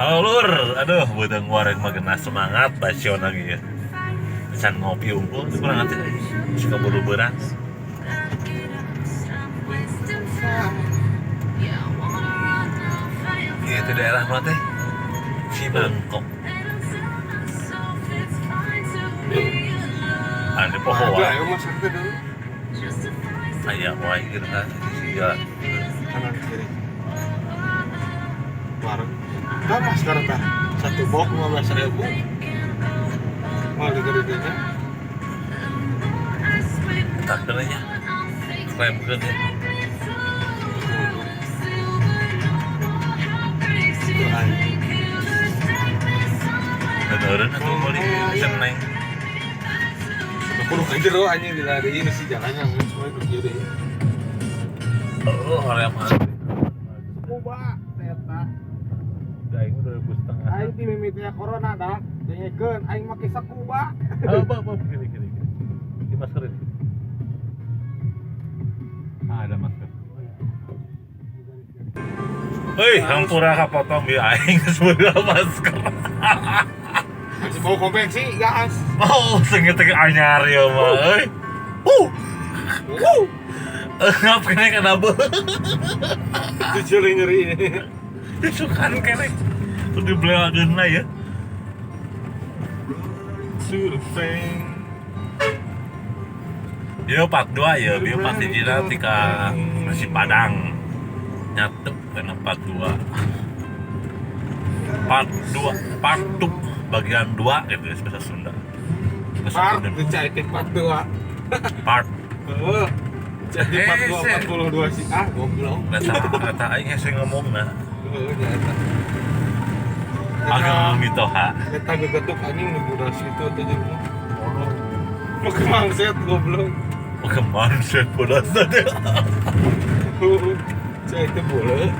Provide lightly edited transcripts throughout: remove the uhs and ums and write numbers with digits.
Halo lur, aduh beuteung wareg mah geuna semangat basion lagi ya. Can ngopi unggul teu kurang atuh suka buru beurang. Ieu teh daerah mana teh? Cibangkok. Ada poho Ada wae. ayo masak teh dulu. Aya wae gitu kan sisi jalan. Kanan kiri. Warung. Tah masker tah. Satu box 15.000. Mau digede-gedenya. Tak kena nya. Klaimkeun ya. Itu aing. Beneran atuh meuli ceneng. Kudu ka jero anjing dilariin si jalannya geus we nu kieu deui. Oh, hoream antri. Kuba eta. Da aing mah 2.500. Aing ti mimitina corona dah. Dengekeun aing make sakuba. Oh, apa apa kiri kiri kiri. Di masker ini. Ah, ada masker. Hei, hampura kapotong bi aing geus beula masker. Masih mau konveksi gas. Oh, sengit teh anyar ya mah euy. Wuh. Ngap kene kana beuh. Jujur nyeri. Disukan kene. Tuh dibeleageun lah ya. To the thing. Dia part 2 ya, dia part hijina tika nasi Padang. Nyatep karena part 2. Part 2, part 2 bagian 2 gitu ya bahasa Sunda. Bahasa Part Sunda. dicaitin part 2. Part. Heeh. Jadi part 2 42 sih. Ah, goblok. Kata kata aing hese ngomongna. Heeh, nya eta. Ageng mitoha. Eta gegetuk anjing nu budak situ teh jeung Mau ke mangset goblok. Oke, mindset bodas tadi. Cai itu boleh.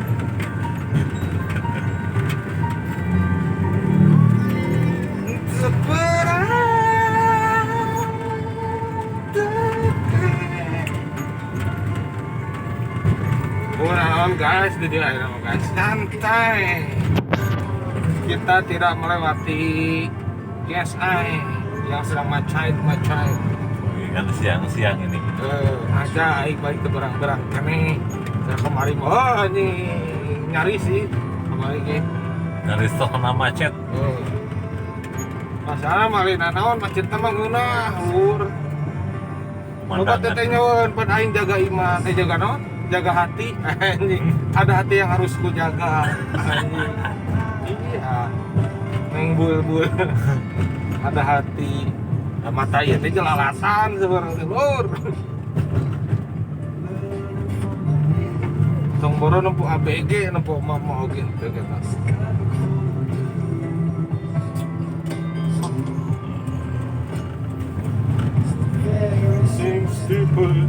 Kurang guys, di daerah guys, santai. Kita tidak melewati GSI yang sedang macet-macet. Kan siang-siang ini. Aja aing balik ke berang-berang kene. Saya kemarin oh ini nyari sih kemarin ge. Nyari stok kena macet. Masalah malina naon macet teh mah ngeunah lur. Loba Pemandangan. teteh nyaweun pan aing jaga iman, jaga naon? Jaga hati anjing. Ada hati yang harus ku jaga anjing. Iya. Neng bul-bul. Ada hati. Nah, mata ieu teh jelalatan sebenarnya lur. Tong boro nempo ABG nempo mama oge teu kita. Seems stupid.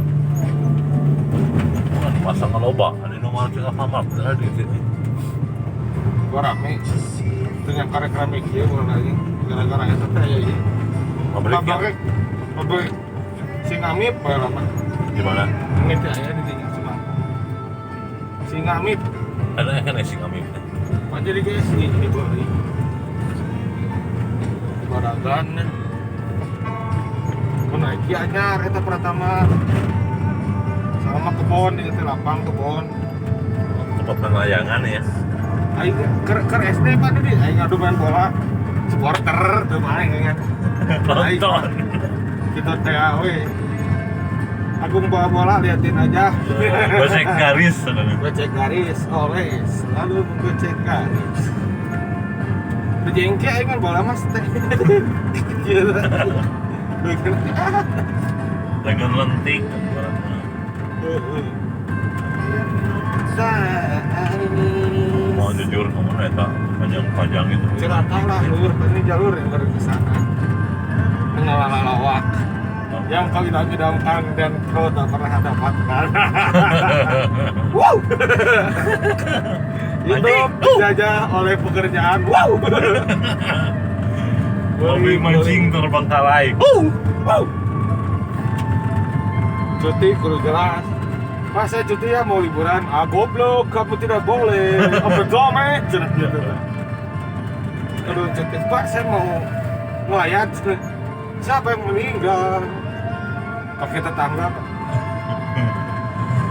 Bukan masa ngeloba, ada nomor tinggal kamar ada di sini. Gua rame. Itu yang karek rame kieu bukan lagi. Gara-gara eta teh aya ieu. Pabrik ya? Pabrik. Pabrik. Sing ngamip bae lama. Di mana? Ini teh aya di dinya cuma. Sing ngamip. Ada kan ya sing ngamip. Pak jadi guys di beli. Baragan. Mun naik anyar eta pertama. Sama kebon di teh lapang kebon. Tempat layangan ya. Aing keur SD Pak Dudi, aing ngadu main bola. Supporter tuh main kan. Nonton. Kita teh we. Agung bawa bola liatin aja. Gocek garis. Gocek garis, oleh selalu menggocek garis. Berjengke aing main bola mas teh. Gila. Lengan lentik. Mau jujur kamu eta panjang-panjang itu. Celaka lah lur, ini jalur yang baru ke sana. Mengelola lawak yang kau idam-idamkan dan kau tak pernah dapatkan. Wow. Hidup dijajah oleh pekerjaan. Wow. Hobi mancing terbengkalai. Wow. Wow. Cuti kudu jelas. Mas saya cuti ya mau liburan. Ah goblok, kamu tidak boleh. Apa dome? Cenah gitu. Kudu cuti. Pak, saya mau melayat. Siapa yang meninggal? Pakai tetangga, Pak.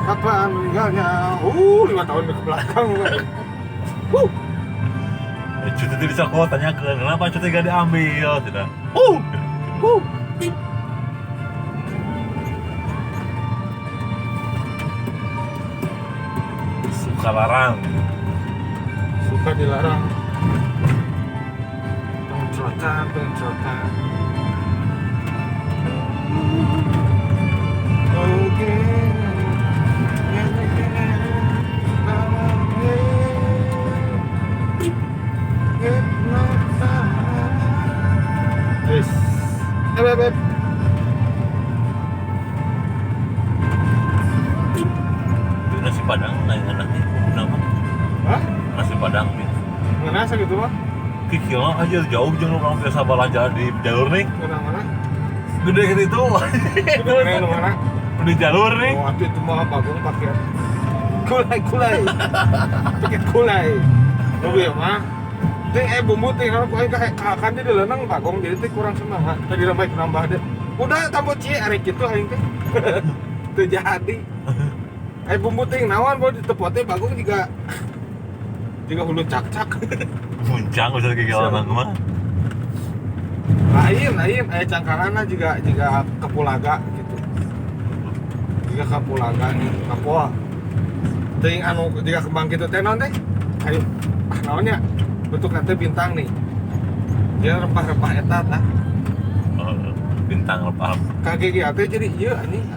Kapan meninggalnya? 5 tahun ke belakang. Cuti itu bisa kok tanya ke kenapa cuti gak diambil tidak. Suka larang. Suka dilarang. Pencerotan, pencerotan. Oke. Yes. Beb. Itu nasi padang lain anaknya nama. Hah? Nasi padang gitu. Ngenasa gitu mah? Kikil aja jauh jangan orang biasa belanja di jalur nih. Mana? Gede gitu itu. Gede mana? Di jalur nih. Oh, itu mah bagong pakai kulai. Pakai kulai. Mobil mah. Teh bumbu teh kalau aing kakan di leunang bagong jadi teh kurang semangat. Tadi nambah nambah deh. Udah tambah cie arek kitu aing teh. Teu jadi. Bumbu teh naon bae ditepot teh bagong juga hulu cak-cak. Muncang udah kayak leunang mah. Lain aya cangkanganna juga kapulaga gitu. Juga kapulaga nih, kapoa. Teuing anu juga kembang kitu teh naon teh? Ayo, naonnya? Bentuk nanti bintang nih. Dia rempah-rempah eta tah. Bintang rempah. KGG teh jadi ieu anjing.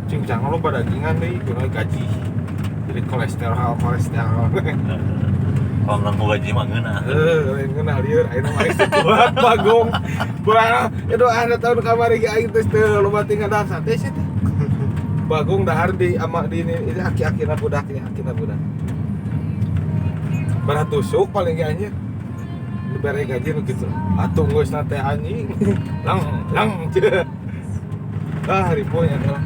Cincang lo pada dagingan deui kudu gaji. Jadi kolesterol. Kalau nganggo gaji mah ngeunah. Lain ngeunah lieur ayeuna mah geus kuat bagong. Bulan itu ada tahun kamari ge aing teh teu loba tinggal dahar sate sih teh. Bagong dahar di ama di ini aki-akina budak ya, akina budak. Berat tusuk paling ge anjir. Dibere gaji nu kitu. Atuh geus na teh anjing. Lang lang. Ah ripuh nya lah.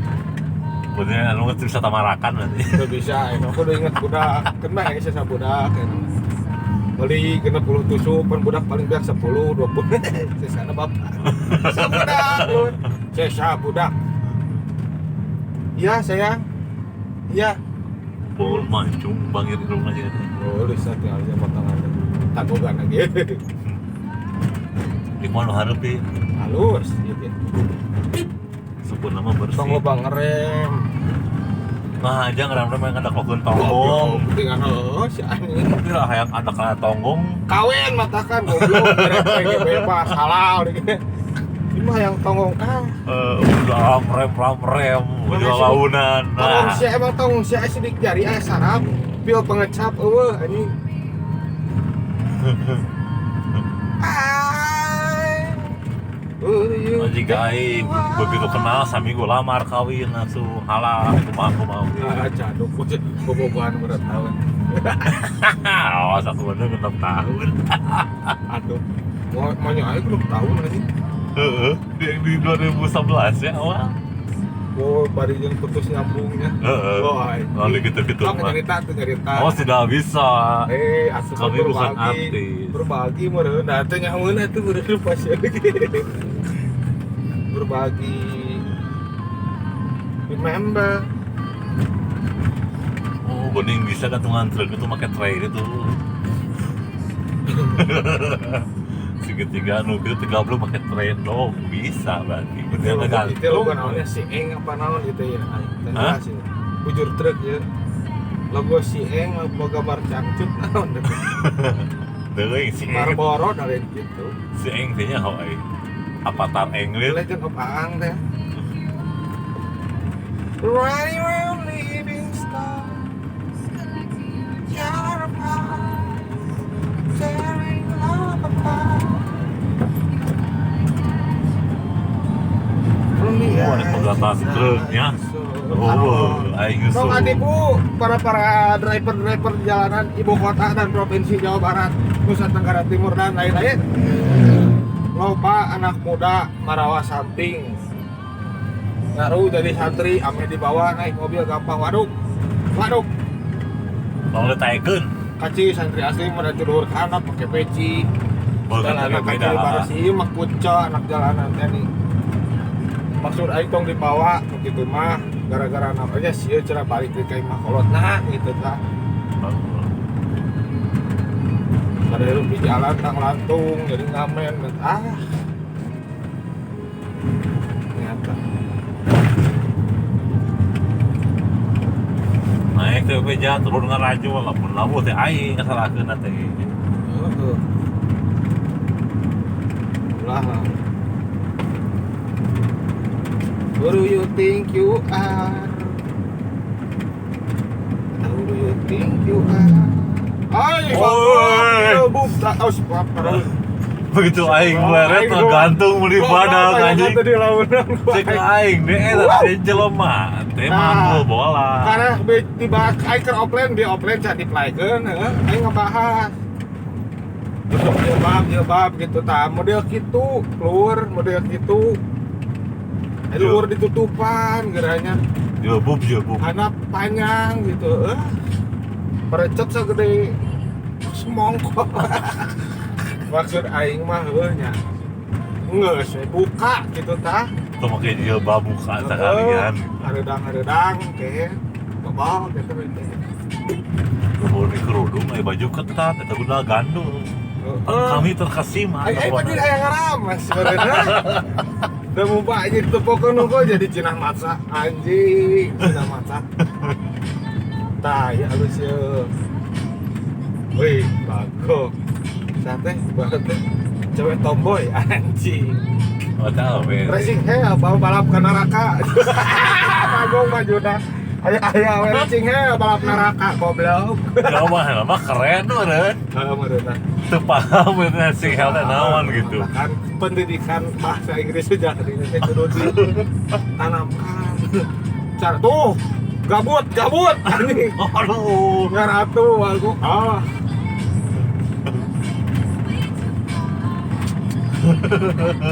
Bener anu geus bisa tamarakan berarti. Teu bisa, aku udah inget budak. Kena geus sa budak. Beli 60 tusuk, pan budak paling banyak 10, 20. Sesana bapak. Sesa budak, lur. Sesa budak. Iya, sayang. Iya. Pul mancung bangir irung aja gitu. Oh, bisa tinggal aja potongan. Tagogan lagi. Di mana hareup ieu? Halus gitu. Sempurna mah bersih. Tong loba ngerem. Nah, aja ngerem-rem yang ada klokeun tonggong. Dengan heuh si anjing. Lah hayang ada kana tonggong. Kawin matakan goblok rek bebas halal gitu. Ini mah yang tonggong ah. Udah rem udah launan. Tongong sia emang tongong sia sidik jari aya sarap, pil pengecap eueuh anjing. Jika aing begitu kenal sami gue lamar kawin langsung halal kumaha Ah caduk bobogohan berat tahun. Oh, satu bener 6 tahun. Aduh. Mau aing 6 tahun anjing. Heeh, di 2011 ya awal. Oh, bari jeung putus nyambungnya. Heeh. Oh, lalu gitu-gitu mah. Cerita. Oh, sudah bisa. Asup kami bukan artis. Berbagi meureun. Da teh nyahoeun atuh meureun pas berbagi. Remember. Oh, bening bisa gantungan truk itu pakai tray itu. Segitiga nu kitu 30 pakai tray dong bisa berarti. Bener ngegantung. Itu logo naonnya si Eng apa naon gitu ya. Hah? Bujur truk ya. Logo si Eng logo gambar cangcut naon. Deui si Eng. Marlboro dari gitu. Si Eng teh nya hoai. Avatar Eng lieur. Legend of Aang teh. Running round living star. Tearing love apart. Oh, ada penggelapan truknya. Oh, aing Tong adipu para driver-driver di jalanan ibu kota dan provinsi Jawa Barat, Nusa Tenggara Timur dan lain-lain. Loba anak muda marawa samping. Ngaruh jadi santri ame dibawa naik mobil gampang waduk. Waduk. Tong ditaekeun. Kaci santri asli mah tidur kana pakai peci. Bukan anak beda. Kacil mah kuca anak jalanan teh nih. Maksud aing tong dibawa begitu mah gara-gara namanya sieun cara balik ke imah kolotna gitu tah. Pada hirup di jalan tang lantung jadi ngamen ah. Ternyata naik teh beja turun ngaraju lamun labuh teh aing kasalahkeun teh. Heeh. Ulah lah. Who do you think you are? Who do you think you are? Ay, begitu aing meleret gantung di badan anjing. Cek aing deh eta teh jelema teh manggul bola. Karena dibahas aing keur offline di offline can diplaikeun heuh aing ngebahas. Untuk jilbab gitu tah model kitu, keluar model kitu. Luhur ditutupan geranya. Jilbab. Karena panjang gitu. Perecet segede semongkok. Maksud aing mah heuh nya. Geus buka gitu tah. Teu make jilbab buka sakalian. Hareudang-hareudang teh. Bebal gitu teh. Luhur di kerudung aya baju ketat eta gundal gandul. Kami terkesima. Aing mah aya ngaramas sebenarnya. Udah mau pak anjing tepokan kok jadi cinah maca anjing cinah maca. Tah ya halus ya. Wih, bagok. Sate banget cewek tomboy anjing. Oh tahu be. Racing hell bawa balap ke neraka. Bagong majuna. Aya aya racing hell balap neraka goblok. Ya mah keren meureun. Heeh meureun. Teu paham racing hell teh naon gitu. Kan pendidikan bahasa Inggris sejak dini teh kudu ditanamkan. Cara tuh gabut anjing. Aduh, ngaratu aku. Ah.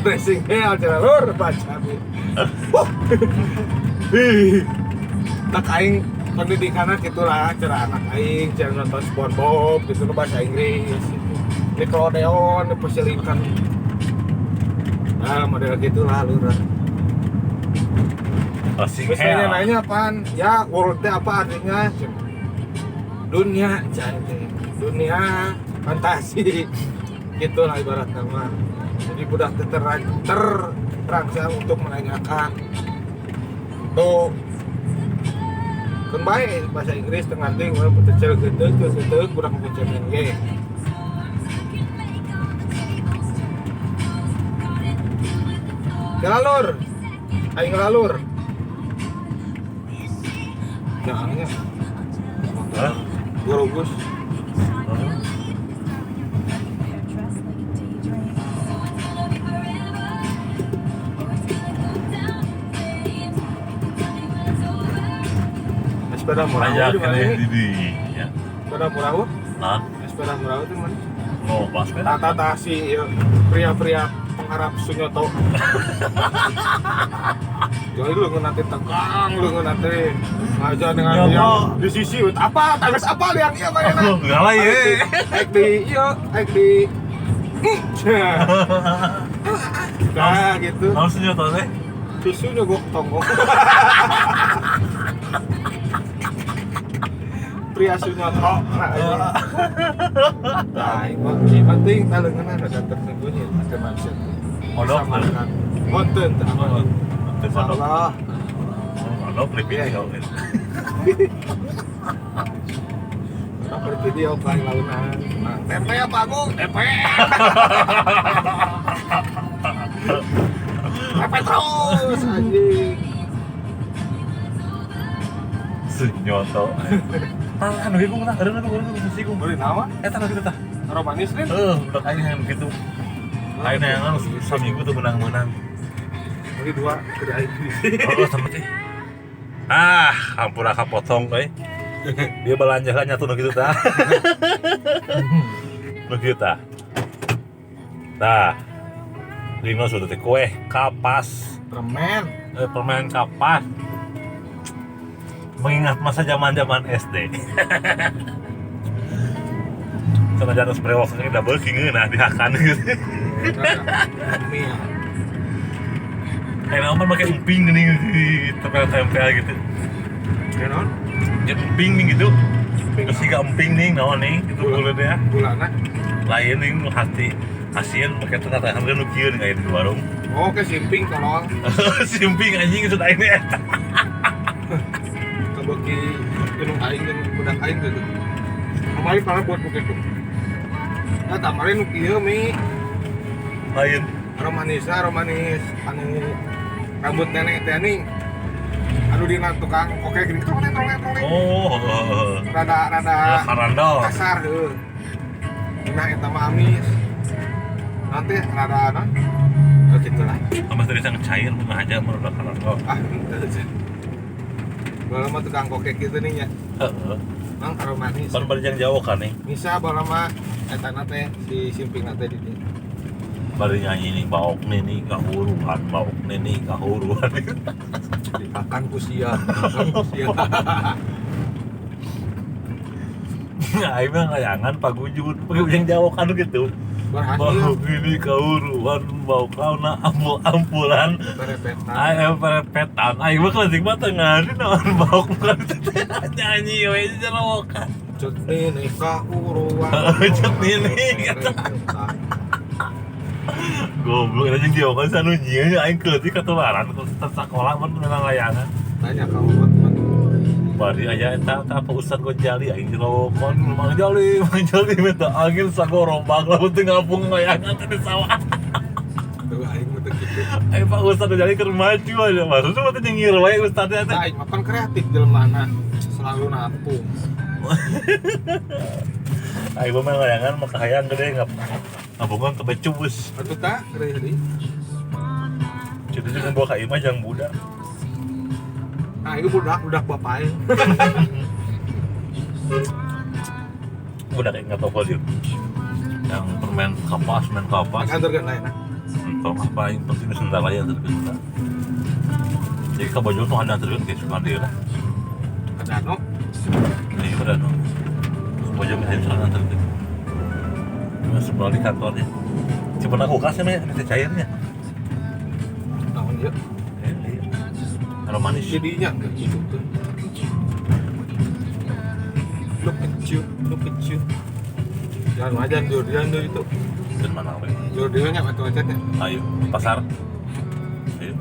Racing hell jalur baca bi. Tak aing pendidikannya gitulah cara anak aing cara nonton SpongeBob gitu bahasa Inggris gitu. Nickelodeon dipersilingkan. Nah, model gitulah lurah. Racing Terus hell. Nanya apaan? Ya, world-nya apa artinya? Dunia, cantik. Dunia fantasi. Gitulah ibarat nama. Jadi budak terangsang untuk menanyakan. Tuh. Kan bae bahasa Inggris teu ngarti urang pecel geuteuk geuteuk budak pecel ge. Lalur. Aing lalur. Jangannya. Hah? Gorogus. Sepeda murah di mana ini? Ya. Sepeda murah. Hah? Sepeda murah itu mana? Oh, pas sepeda. Tata si pria-pria pengharap Sunyoto. Jadi lu nanti tegang, lu nanti ngajar dengan yang di sisi apa, tangis apa yang iya mana? Enggak lah ya. Ek di iya, ek di. Nah, gitu. Harus Sunyoto teh. Tisu nyogok tonggok. Pria Sunyoto. Nah, ini penting talengan ada tersembunyi ada maksud. Kodok konten kodok. Salah. Kodok di video. Kodok di video paling launan. Tempe apa Agung? Tempe. Tempe terus anjing. Sunyoto. Tah anu ieu tah, eureun anu sih Beli naon? Eta nu kitu tah. Romanis nih. Heuh, budak aing yang gitu. Aing neangan saminggu tuh menang-menang. Beli dua ke aing. Oh, sama teh. Ah, ampun aka potong euy. Dia belanja lah nyatu nu kitu tah. Nu kitu tah. Tah. Lima sudah teh kue kapas. Permen. Permen kapas. Mengingat masa zaman-zaman SD. Sanajan geus brewok ge da beuki ngeunah dihakan gitu. Mie. Kayak naon make emping geuning di tempel-tempel gitu. Kayak naon? Ya emping nih gitu. Terus siga emping nih naon nih gitu buleud ya. Gulana. Lain nih nu hati asin make tengah-tengah nu kieu nih di warung. Oh, ke simping tolong. Simping anjing itu aing teh eta. Kabeuki gunung aing jeung budak aing gitu. Kamari parah buat begitu. Nah, kemarin nu kieu mi. Lain. Romanis anu rambut nenek teh nih. Anu dina tukang oke gini trolek. Oh, rada karandol. Kasar heuh. Nah, eta mah amis. Nanti rada naon? Oh, gitu lah. Sama tadi sang cair mun aja mun udah karandol. Ah, henteu aja. Baheula mah tukang kokek gitu nih nya. Heeh. Mang aromanis. Pan bari jang jauh kan nih. Misa baheula mah eta teh si simping teh di dieu. Bari nyanyi nih baok nini kahuruan, baok nini kahuruan. Dipakan ku sia, dipakan ku sia. Aing mah layangan pagujud, pakai ujang jawokan gitu. Berhasil. Baok nini kahuruan, baok kauna ampul-ampulan. Perepetan. Aing perepetan. Aing mah klasik mah teu ngari naon baok bukan nyanyi we jarawokan. Cut nini kahuruan. Cut nini. Goblok anjing jawokan sanu nyieun aing keutik katularan ku sekolah mun menang layangan. Tanya ka buat mah. Bari aya eta tah Pak Ustad Gojali aing dilokon Mang Jali minta angin sagorombak lamun teu ngapung layangan teh di sawah. Tuh aing mah teu kitu. Aing Pak Ustad Gojali keur maju aja maksudna mah teh nyengir wae ustadnya teh. Aing mah kan kreatif jelema selalu napung. Aing mah layangan mah kahayang gede ngabungan teu becus. Atuh tah gede deui. Jadi jeung bawa ka imah jang budak. Nah, itu budak bapak aing. Budak ingat apa dia? Yang permen kapas, main kapas. Antar kan lain ah. Entah apa yang penting sendal aja terus. Jadi ke baju tuh ada terus ke Sukandi lah. Ada no? Iya ada no. Baju masih bisa antar terus. Cuma sebelah di kantornya. Coba aku kasih nih, ada cairnya. Tahun ya. Romanis. Jadinya enggak gitu tuh. Look at you, look at you. Jangan aja jangan itu. Dan mana we? Jurdilnya atau macetnya? Ayo, pasar. Ayo.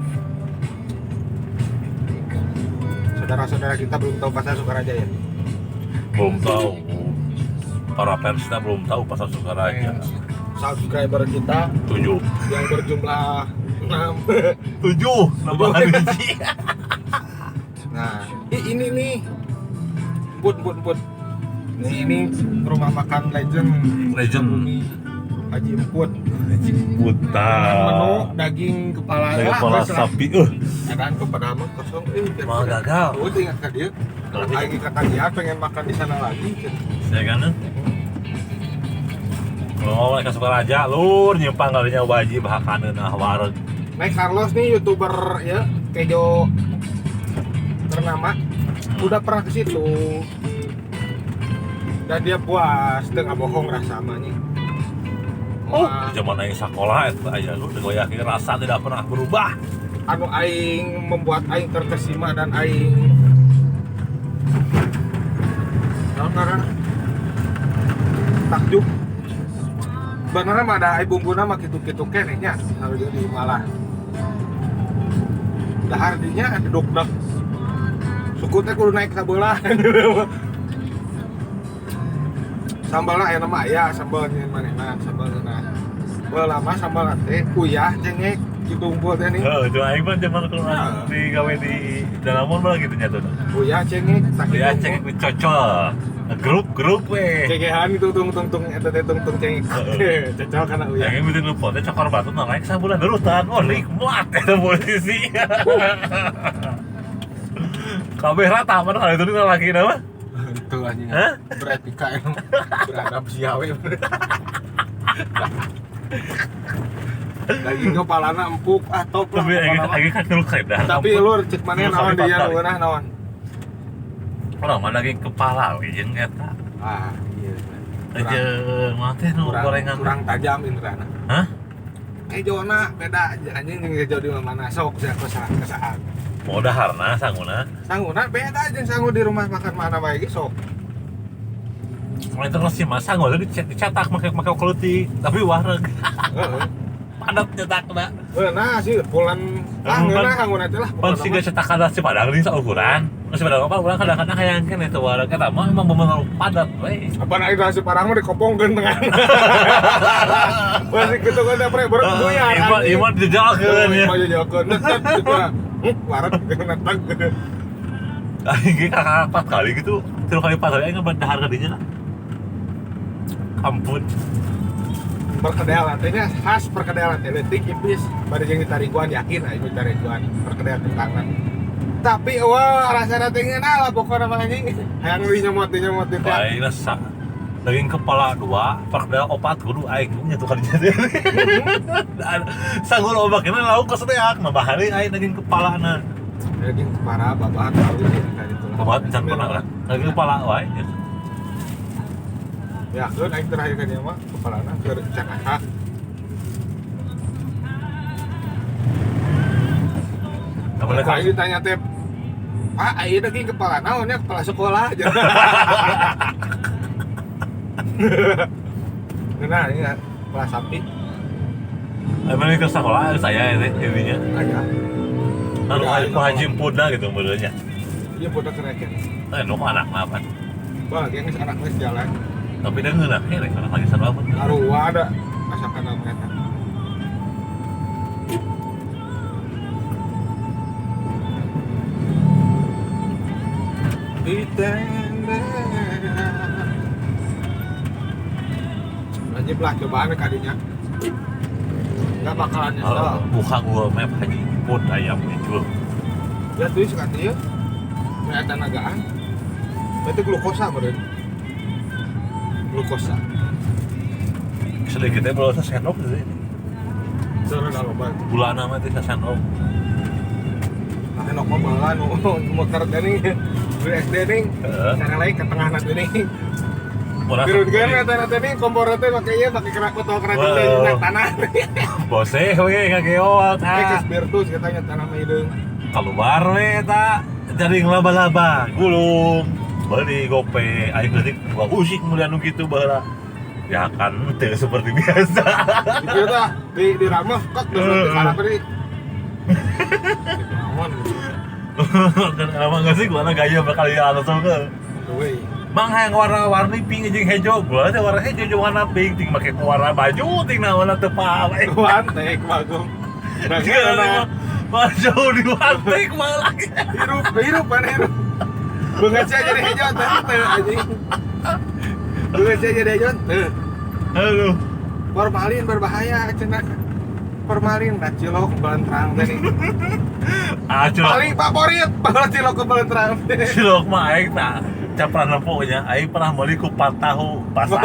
Saudara-saudara kita belum tahu pasar Sukaraja ya? Belum tahu. Para fans kita belum tahu pasar Sukaraja. Subscriber kita 7. Yang berjumlah 6. 7 nambahan biji. Nah, ini nih. Put. Nih, ini rumah makan legend. Haji Emput. Haji Emput. Menu daging kepala sapi. Keadaan kepada mah kosong. Mau gagal. Oh, ingat ka dia. Lagi kata dia pengen makan di sana lagi. Saya kan. Oh, mereka Sukaraja lur nyimpang kalinya wajib hakaneun wareg. Mike Carlos nih YouTuber ya, kejo ternama. Udah pernah ke situ. Dan dia puas, teu ngabohong rasa mah nya. Oh, zaman aing sakola eta aya lu teu yakin rasa tidak pernah berubah. Anu aing membuat aing terkesima dan aing naon ngaranna? Takjub. Benerna mah ada aing bumbuna mah kitu-kitu keneh nya, harus jadi malah. Dahar dinya ada dok-dok. Suku teh kudu naik sabelah. Sambalna aya nama aya sambal nyeun manehna, sambal ngeunah. Baheula mah sambal teh uyah cengek kitu unggul teh nih. Heeh, cuma aing mah zaman keluar di gawe di Danamon mah gitu nya tuh. Uyah cengek, uyah cengek dicocol. Grup-grup we. Cekehan itu tung-tung eta teh tung-tung cengek. Cocol kana uyah. Yang penting lupa teh cokor batu naik sabulan derutan. Oh, nikmat eta posisi. Kabeh rata mana kalau itu laki nama? Itu anjing. Beretika emang. Beradab sia we. Daging kepalana empuk ah top lah. Tapi aing kan kedah. Tapi lur cek maneh naon dia ngeunah naon. Orang mana daging kepala we jeung eta. Ah, iya. Aja mah teh nu gorengan kurang tajam indrana. Hah? Hejona beda anjing jeung hejo di mana sok sia kesaan. Mau daharna sanguna. Sanguna beda jeung sangu di rumah makan mana bae ge sok. Kalau terus sih mah sangu teh dicetak make make keleutik tapi wareg. Heeh. Padat nyetakna. Nah sih pulan lah ngeunah sanguna teh lah. Pan siga cetakan nasi padang ini saukuran. Nasi padang apa urang kadang-kadang hayang keneh teu wareg eta mah emang bener padat we. Apa naik nasi padang mah dikopongkeun tengah. Masih kitu kan pre beureup buyar. Ieu mah dijejalkeun ya. Ieu mah dijejalkeun netet gitu. Wareg netet. Aing ge kakak 4 kali gitu, 3 kali 4 kali aing dahar ka dinya. Ampun. Perkedelan teh nya khas perkedelan teh leutik ipis bari jeung ditarikuan yakin aing ditarikuan perkedel kentangna. Tapi wah rasana teh ngeunah lah pokona mah anjing. Hayang leuwih nyomot teh. Aing rasa daging kepala 2, perkedel 4 kudu aing nya tuh ka dinya teh. Sanggul obakna lauk kesedeak mah bahari aing daging kepalana. Daging kepala babat alus ka ditu lah. Babat can pernah kan? Daging kepala wae. Ya, keun aing terakhir ka dieu mah kepalana keur can asak. Kalau ditanya teh, Pak, aing daging kepala naon nya kepala sekolah aja. Nah, ini kepala sapi. Emang ke sekolah saya ini intinya. Aya. Anu haji empudna gitu modelnya. Iya, empudna kereken. Eh, nu anak mah apa? Bah, geus anak geus jalan. Tapi dah ngeunah heh anak lagi sarua pun. Sarua ada masakan mereka. Di tenda. Wajib lah cobaan kadinya. Enggak bakalan nyesel. Buka Google Map haji pun ayam itu. Ya tuh sekali ya. Ternyata nagaan. Berarti glukosa meureun. Glukosa. Sedikitnya belum sendok sih. Soalnya loba. Gulana mah teh sendok. Nah, nok mah baheula nu muter geuning. Beli SD nih. Cara lain ke tengah nanti nih. Dirunkeun eta nanti nih kompor teh make ieu make kerak botol kerak teh na tanah. Boseh we kageot tah. Geus Virtus katanya tanah mah hideung. Keluar we eta jaring laba-laba gulung. Beli gope aing leutik gua usik mulian nu kitu baheula. Ya kan teu seperti biasa. Kieu tah di ramah kok geus karena tadi. Naon gitu. Kan ramah geus sih gua gaya bakal ya langsung ke. Euy. Mang hayang warna-warni pink jeung hejo. Gua teh warna hejo jeung warna pink ting make warna baju ting naon teu paham. Wantek bagong. Baju di wantek malah. Hirup hirup mana hirup. Bunga sia jadi hejo teh teh anjing. Bunga sia jadi hejo teh. Aduh. Formalin berbahaya cenah. Formalin nah cilok belentrang teh nih. Ah cilok. Paling favorit baheula cilok ke belentrang teh. Cilok mah aing tah capran pokoknya aing pernah meuli kupat tahu pasar.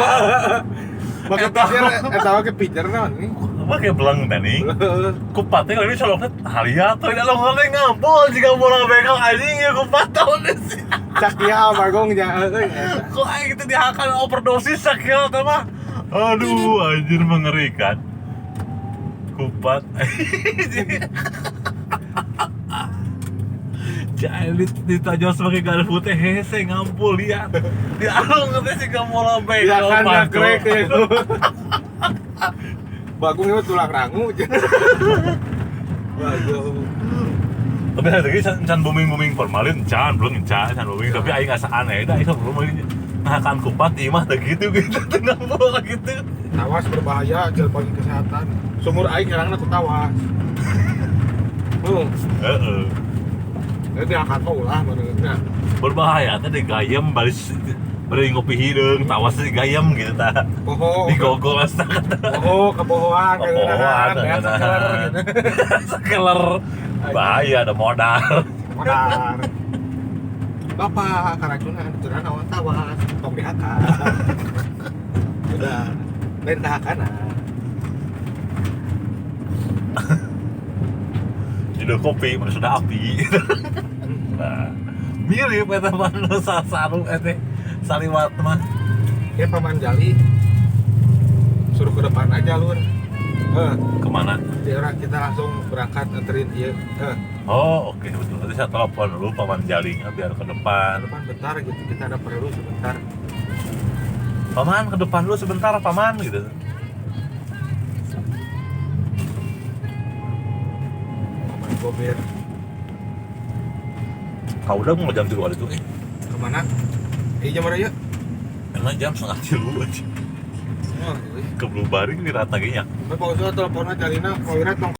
Make pijer eta mah pijer naon nih. Make beleng teh nih. Kupat teh ini cilokna halia teh da longan teh ngampul jiga bola bekel anjing ya kupat tahu sih. Sakia bagong nya euy. Kok aing teh dihakan overdosis sakia teh mah. Aduh anjir mengerikan. Kupat. Jadi ditajos pakai garpu teh hese ngampul lihat. Di alung teh siga mola bekel. Ya kan nagrek itu. Bagong itu tulang rangu. Bagong. Tapi hari ini can booming-booming formalin can belum can booming tapi aing asa aneh da aing belum nahakan kupat imah teh gitu gitu teh ngampul gitu. Tawas berbahaya jel bagi kesehatan. Sumur aing nyerangna ku tawas. Heeh. Jadi diangkat mah ulah menurutnya. Berbahaya teh digayem baris bari ngopi hideung tawas digayem gitu tah. Boho. Digogol astaga. Boho kebohoan keunahan ya sakeler gitu. Sakeler. Bahaya ada modal. Modal. Bapak keracunan cenah naon tawas tong dihakan. Udah. Lain kahakana. Judul kopi mana sudah api. Nah, mirip eta mah nu sasaru eta saliwat mah. Kayak Paman Jali suruh ke depan aja lur. Eh, Kemana? di orang kita langsung berangkat nganterin iya. Eh, Oh, oke, betul. Nanti saya telepon dulu Paman Jalinya biar ke depan. ke depan bentar gitu, kita ada perlu sebentar. Paman ke depan dulu sebentar, Paman gitu. Paman Gober. Kau udah mau jam 3 itu Kemana? Eh, jam berapa ya? Emang jam 2.30 aja. Oh, Keburu baring di rata gini ya. Pak Usul teleponnya Jalina, Pak Wira tong